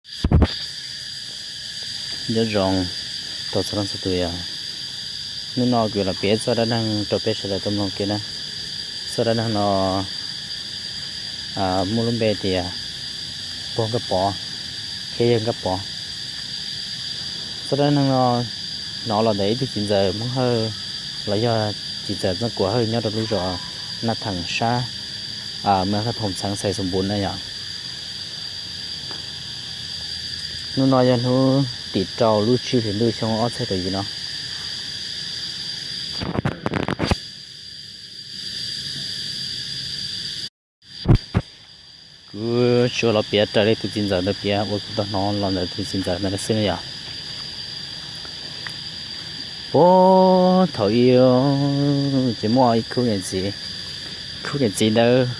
Nyob zoo rau txhua leej txhua tus yom. Hnub no kuv los piav txoj dab neeg rau peb sawv daws tau mloog ke na. Txoj dab neeg no muaj lub npe tias Pog Nkaj Pov thiab Yawg Nkaj Pov. Txoj dab neeg no hnov los ntawm ib tug txiv ntxawm Hmoob Hawj los yog txiv ntxawm Txooj Kuam Hawj nyob rau lub zos Naj Theem sab Mws Thaj Phoom xeev Xais Xoos Npuv na yom. Hnub no yog hnub tim rau lub tsib hlis ntuj xyoo ob txhiab kaum yim no. Kuv tsuas los piav raws li tus txiv ntxawm ntawd piav uas kuv tau hnov los ntawm tus txiv ntxawm ntawd xwb na yom. Puag thaum ub ces muaj ib khub niam txiv, khub niam txiv ntawd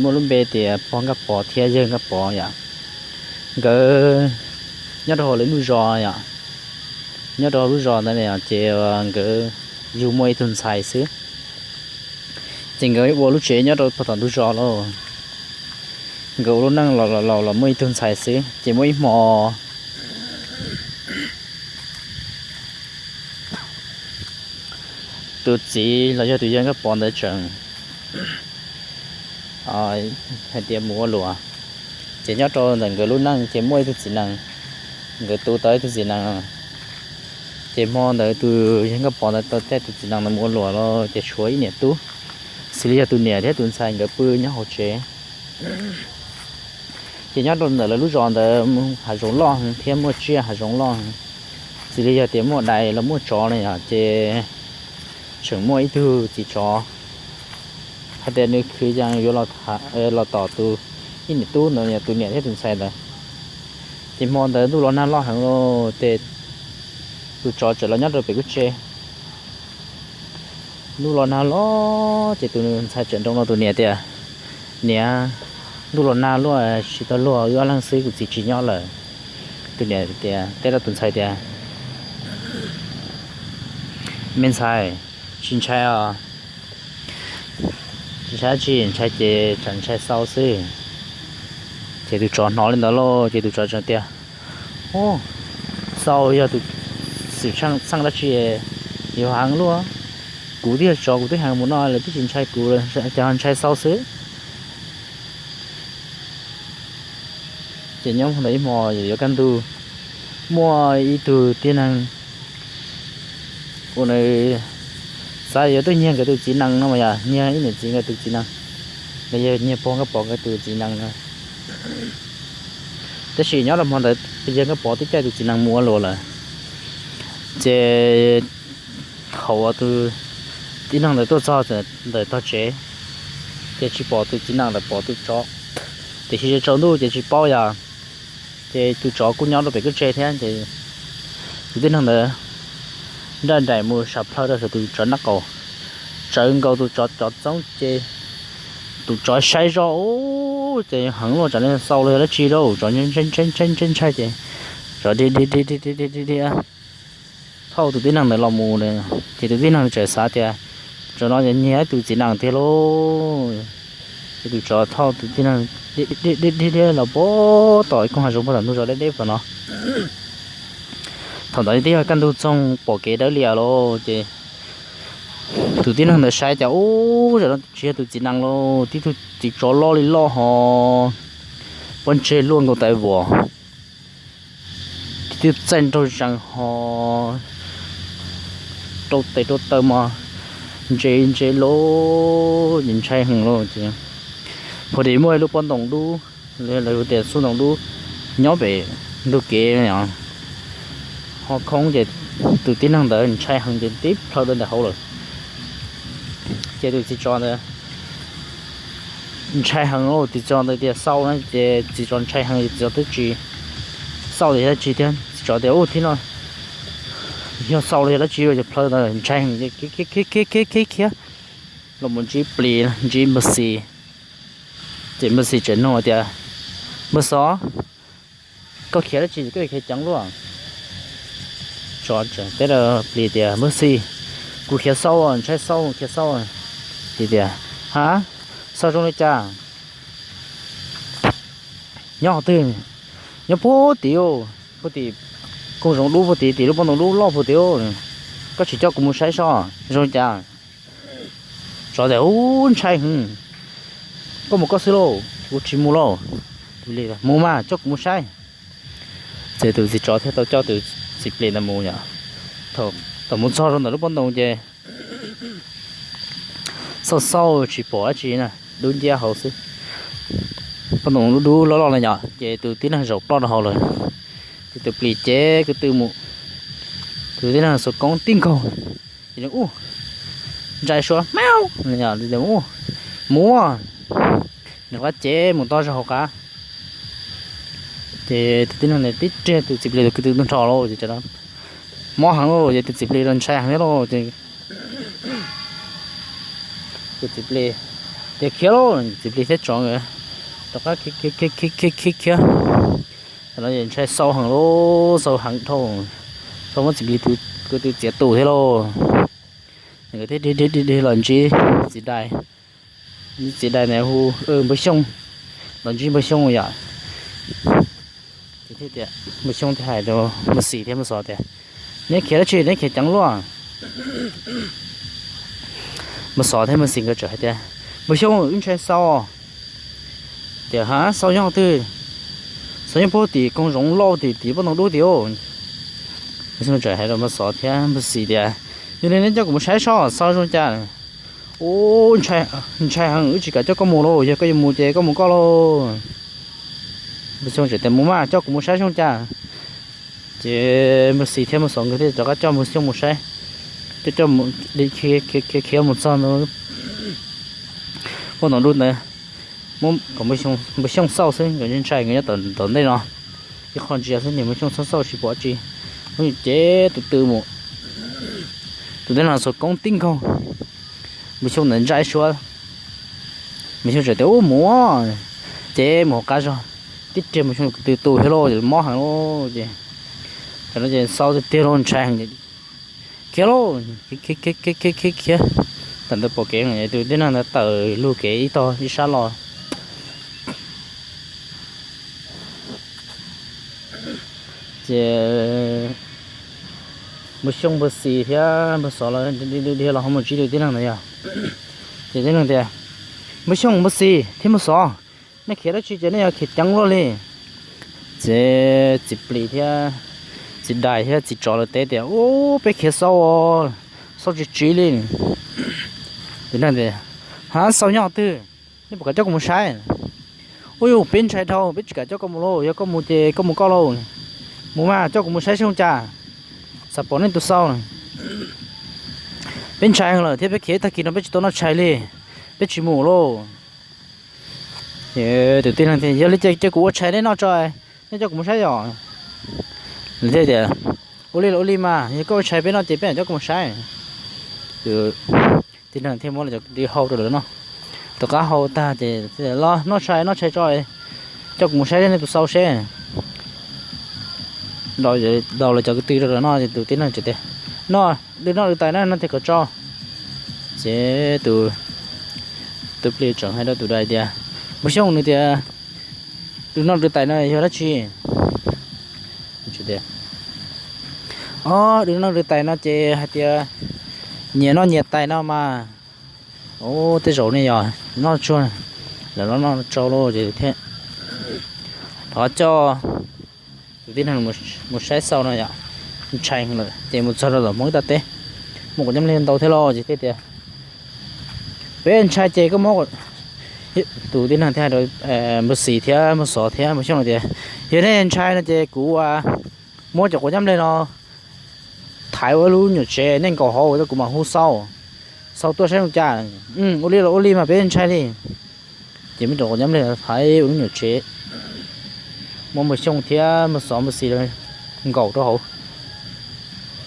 muaj lub npe tias Pog Nkaj Pov thiab Yawg Nkaj Pov yom. Nkawd nyob rau hauv lawv lub zos yom, nyob rau hauv lub zos ntawd ces nkawd yug muaj ib tug ntxhais xwb. Ces nkawd ua lub tsev nyob rau puag tom ntug zos lauj. Nkawd ua lub neej los los los muaj ib tug ntxhais xwb, ces muaj ib hmo tus txiv los yog tus Yawg Nkaj Pov ntawd tseem hais tias mus ua luam. Ces nyob rau ntawm nkawd lub neej ces muaj ib tug txiv nees, nkawd tu tau ib tug txiv nees. Ces hmo ntawd tus Yawg Nkaj Pov ntawd tau caij tus txiv nees ntawd mus ua luam los ces tshuav ib niam tub, xws li yog tus niam thiab tus ntxhais nkawd pw nyob hauv tsev. Ces nyob rau ntawm lawv lub zos ntawd hav zoov loj heev thiab muaj tsiaj hav zoov loj heev, xws li yog tias muaj dais los muaj tsov no yom, ces tseem muaj ib tug txiv tsov hais tias nws khwv yees yuav los tom tus ib niam tub ntawd, tus niam thiab tus ntxhais ntawd. Ces hmo ntawd ntuj los nag loj heev los ces tus tsov txawm los nyob rau pem lub tsev. Ntuj los nag loj ces tus ntxhais txawm nroo rau tus niam tias, Niam, ntuj los nag luaj, tsis tau luag, wb ob leeg xwb, kuv txiv tsis nyob lawm. Tus niam tias, teb rau tus ntxhais tias, Me ntxhais, tsis ntshai os, tsis ntshai dab tsi, ntshai ces tsam ntshai xau xwb. Ces tus tsov hnov li ntawd lauj ces tus tsov tseem tias, Xau yog tus xwm txheej dab tsi yuav heev luaj. Kuv twb yog tsov kuv twb heev mus no lawv twb tsis ntshai kuv, cas ntshai xau xwb. Ces nyob ntawm ib hmo yuav kaj ntug, muaj ib tug tib neeg uas nws xav yuav tuaj nyiag nkawd tus txiv nees no mas yog nyiag ib niam txiv nkawd tus txiv nees, los yog nyiag Pog Nkaj Pov nkawd tus txiv nees no. Tab sis nyob rau hmo ntawd Yawg Nkaj Pov twb caij tus txiv nees mus ua luam lawm. Ces thaum uas tus tib neeg ntawd tuaj txog ntawm tog tsev, ces tsis pom tus txiv nees lawm, pom tus tsov. Tiam sis tsaus ntuj ces tsis paub yog, ces tus tsov kuj nyob rau pem lub tsev thiab ces tus tib neeg ntawd nraj nraim mus sam plhaw rau saum tus tsov nraub qaum, tsawv nkaus tus tsov cov txoob ces tus tsov saib zoj ub ces heev luaj, tsam xau los yog dab tsi lauj, tsov ntshai ntshai ces tsov dhia dhia dhia dhia thauj tus tib neeg ntawd los mus. Ces tus tib neeg txawm xav tias, Tsov no nyiag tus txiv nees tiag lauj. Ces tus tsov thauj tus tib neeg dhia dhia los puag tom ib koog hav zoov puag tom ntug zos deb deb tom no. Thaum ntawd twb yog kaj ntug txoog pom kev dawb lias lauj ces tus tib neeg ntawd saib cas ub, zaum no tsis yog tus txiv nees lauj, tib tug txiv tsov loj li loj ho pob ntseg luaj nkaus tais vuas, tib tug txaij nraug zees ho rau tes rau taw mas ntse ntse lauj, ces ntshai heev lauj ces pom tias muaj ib lub pob ntoo dub, lawv tias xub ntoo dub nyob pem ntug kev ho khoob ces tus tib neeg ntawd ntshai heev ces tib plhaw rau ntawm hauv lawm. Ces tus txiv tsov ntawd ntshai heev lauj, txiv tsov ntawd tias xau na ces txiv tsov ntshai heev ces txiv tsov twb tsis xau tias yog dab tsi thiab, txiv tsov tias ub thib no yog xau los yog dab tsi ces plhaw ntawd ntshai heev ces khiav khiav khiav khiav khiav los mus ntsib plis ntsib npawg xis. Ces npawg xis tseem nug tias, Npawg xis, koj khiav dab tsi koj khiav ceev luaj? Tsov tseem teb rau plis tias, Npawg xis, kuv khiav xau, ntshai xau, khiav xau. Ces tias, Ha, xau zoo li cas? Nyob qhov twg? Nyob puag tim, puag tim koog zoov dub puag tim, tim lub pob ntoo dub loj puag tim. Koj tsis coj kuv mus saib seb zoo cas? Tsov tias, Ub, ntshai heev, koj mus koj xwb lauj, kuv tsis mus lauj. Mus mas, coj kuv mus saib. Ces tus txiv tsov thiaj tau coj tus txiv plis ntawd mus. Thaum mus txog rau ntawm lub pob ntoo ces xauj xauj tsis pom dab tsi na, dub nciab hauv xwb. Pob ntoo dub dub loj loj na yom, ces tus tib neeg zaum ploj rau hauv lawm. Ces tus plis cev ko tw mus, tus tib neeg xuas koob tib nkaug, ces nws ub, ntshai suab, Mauj! Mus, nws rov qab cev mus toj zog hauv qab. Ces tus tib neeg ntawd tib riam tus txiv plis tus ko tw ntug nrho lauj, ces mob heev lauj, ces tus txiv plis los ntshai heev thiab lauj, ces tus txiv plis tias, Khiav lauj! Txiv plis thiab tsov nkawd rov qab khiav khiav khiav khiav khiav khiav. Thaum no ces ntshai xau heev lauj, xau heev dhau, xau muab txiv plis ko tw txiav tu thiab lauj. Nkawd thiaj dig dig dig dig los ntsib txiv dais, txiv dais ntawd hu Npawg Xyooj, los ntsib Npawg Xyooj yom. Ces thiaj tias, Npawg Xyooj thiaj hais rau Npawg Xis thiab Npawg Xov tias, Neb khiav dab tsi, neb khiav ceev luaj? Npawg Xov thiab Npawg Xis nkawd txawm hais tias, Npawg Xyooj, wb ntshai xau. Tias, Ha, xau nyob twg? Xau nyob puag tim koog zoov loj tim tim pob ntoo dub tim. Npawg Xyooj txawm hais rau Npawg Xov thiab Npawg Xis tias, Yog li neb coj kuv mus saib seb xau zoo cas. Ub, ntshai heev, wb tsis kam coj koj mus lauj, yog koj yuav mus ces koj mus koj lauj. Npawg Xyooj txawm tias, Mus mas, coj kuv mus saib zoo cas. Ces Npawg Xis thiab Npawg Xov nkawd thiaj rov qab coj Npawg Xyooj mus saib, coj coj khiav khiav mus txog ntawd, pob ntoo dub ntawd, muab kom Npawg Xyooj xauj xwb, nkawd ntshai nkawd nyob tom ntej no ib qho ntsia xwb, niag Npawg Xyooj xauj xauj tsis pom tsi, Npawg Xyooj cev tus tw mus, tus tib neeg xuas koob tib nkaug, Npawg Xyooj ntawd ntshai suab, Npawg Xyooj txawm tias, Ub, mus, ces mus hauv qab zog, tib riam Npawg Xyooj ko tw tu thiab lauj, mob heev lauj. Ces thaum no ces xau tiag tiag lauj, ntshai heev, Khiav lauj, khiav khiav khiav khiav khiav. Thaum ntawd pom kev, tus tib neeg ntawd tawm lug kev ib tog ib sab los. Ces Npawg Xyooj, Npawg Xis thiab Npawg Xov los dhia los ho mus ntsib tus tib neeg ntawd yog. Ces tib neeg tias, Npawg Xyooj, Npawg Xis thiab Npawg Xov, nej khiav dab tsi ces nej yuav khiav ceev luaj li? Ces txiv plis thiab txiv dais thiab txiv tsov lawv teb tias, Ub, peb khiav xau os, xau tsis tsiv li. Tib neeg tias, Ha, xau nyob twg? Nej puas kam coj kuv mus saib? Ub, yus peb ntshai dhau, peb tsis kam coj koj mus lauj, yog koj mus ces koj mus koj lauj. Mus mas, coj kuv mus saib seb zoo cas, xav pom nej tus xau. Peb ntshai heev lawm thiab peb khiav ib tag kis no peb tsis tau noj tshais li, peb tsis mus lauj. Tus tib neeg tias, Yog li ces cia kuv ua tshais nej noj tso, nej coj kuv mus saib os. Lawv thiaj tias, Ua li los ua li mas, yog koj ua tshais peb noj ces peb mam coj koj mus saib. Tib neeg thiaj muab lawv cov kwv tw hau rau lawv noj. Tom qab hau tag ces, Los noj tshais, noj tshais tso, coj kuv mus saib nej tus xau seb. Daus lawv cov kwv tw rau lawv noj ces tus tib neeg tias, Noj, wb noj wb tais na, noj tiag kom tso. Ces tus, tus plis tseem hais rau tus dais tias, Npawg Xyooj, nws tias wb noj wb tais no yog dab tsi? Ob, wb noj wb tais no ces hais tias nyias noj nyias tais no mas. Ub, tej zaum nej yog noj tsuag, lawv los noj tsau lauj, ces thiaj rov coj tus tib neeg mus saib xau no yom. Ntshai lawm ces mus txog rau tom Hmoob ib tag teb, muaj quav nyab li ntau thiab lauj, ces thiaj tias, Peb ntshai ces koj muab, tus tib neeg thiaj hais rau Npawg Xis thiab Npawg Xov thiab Npawg Xyooj tias, Yog nej ntshai no ces kuv muab cov quav nyab li no thaiv ua lub nyuam tsev, nej nkaum hauv, kuv mam hu xau, xau tuaj saib zoo cas. Ua li los ua li mas, peb ntshai li. Ces muab cov quav nyab li thaiv ua lub nyuam tsev, muab Npawg Xyooj thiab Npawg Xov Npawg Xis nkaum rau hauv.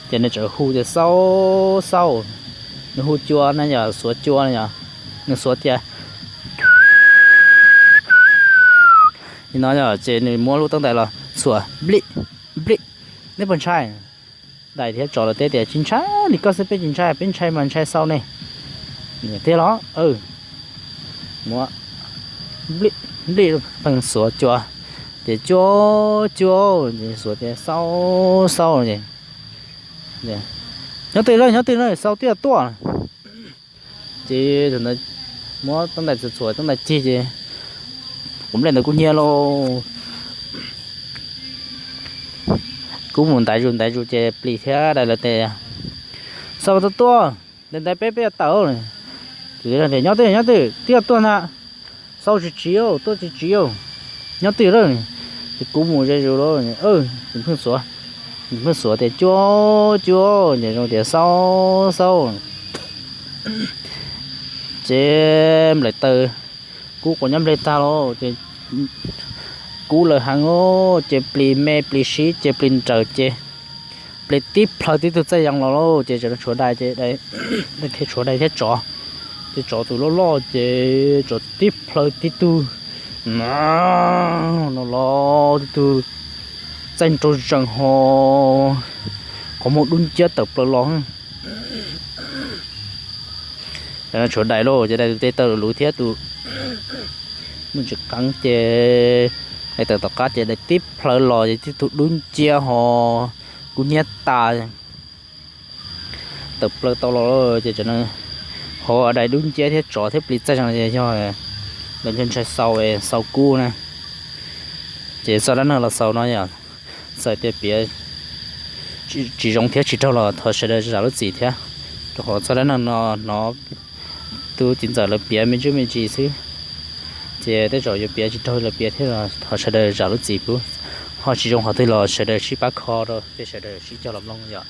Ces nws txawm hu tias, Xau, xau. Nws hu cua na yom, xuav cua na yom, nws xuav tias, Li no yom, ces nws muab lub teeb ntais los xuas, Nplij, nplij, neb puas ntshai? Dais thiab tsov lawv teb tias, Tsis ntshai, li koj xwb peb tsis ntshai, peb ntshai mas ntshai xau ne. Tiag los? Muab nplij, nplij, peeg xuav cua, Ces cuab cuab ces xuav tias xaub xaub ces, nyob twg lawm, nyob twg lawm, xaub twb tuaj. Ces thaum ntawd muab tab ntais txhuam txhuam tab ntais cig ces quav nplej ntawd kuj hnyiab lauj. Kuv mus ntaiv zus ntaiv zus ces plis thiab dais lawv tias, xaub tuaj tuaj, ntaiv ntaiv peb peb yuav tawm. Ces nyob twg nyob twg twb tuaj ntag, xaub tsis tsiv, tuaj tsis tsiv, nyob twg lawm. Ces kuv mus ze zus lauj, pheej xuav, pheej xuav tias cuab cuab ces zoo tias xaub xaub. Ces nplaim taws, kuv quav nyob nplej tag lauj ces kub lawv heev, ces plis me plis sib ces plis nraws ces plis tib plhaw tib tug txaij yees los lauj. Ces tseem tshuav dais ces, tshuav dais thiab tsov, ces tsov tus loj loj ces tsov tib plhaw tib tug no los tib tug txaij nraug zees ho qhov muag dub nciab tawm plaws los. Tshuav dais lauj ces dais tus tes taw luv thiab tus muaj ntsis qeeb ces dais tawm tom qab ces dais tib plhaw los ces tib tug dub nciab ho kub hnyiab tas tawm plaws tau los ces tseem ho dais dub nciab thiab tsov thiab plis txaij zees ces yog lawv ntshai ntshai xau, xau kub na. Ces txoj dab neeg los xaus no yom, txawm tias piav tsis zoo thiab tsis raug los thov sawv daws zam lub txim thiab, rau qhov txoj dab neeg no hnov tus txiv ntxawm lawv piav me ntsuj me ntsis xwb. Ces tej zaum yuav piav tsis raug lawv piav thiab los thov sawv daws zam lub txim pub, ho tsis zoo qhov twg los sawv daws sib pab kho rau, ces sawv daws sib cog los mloog yom.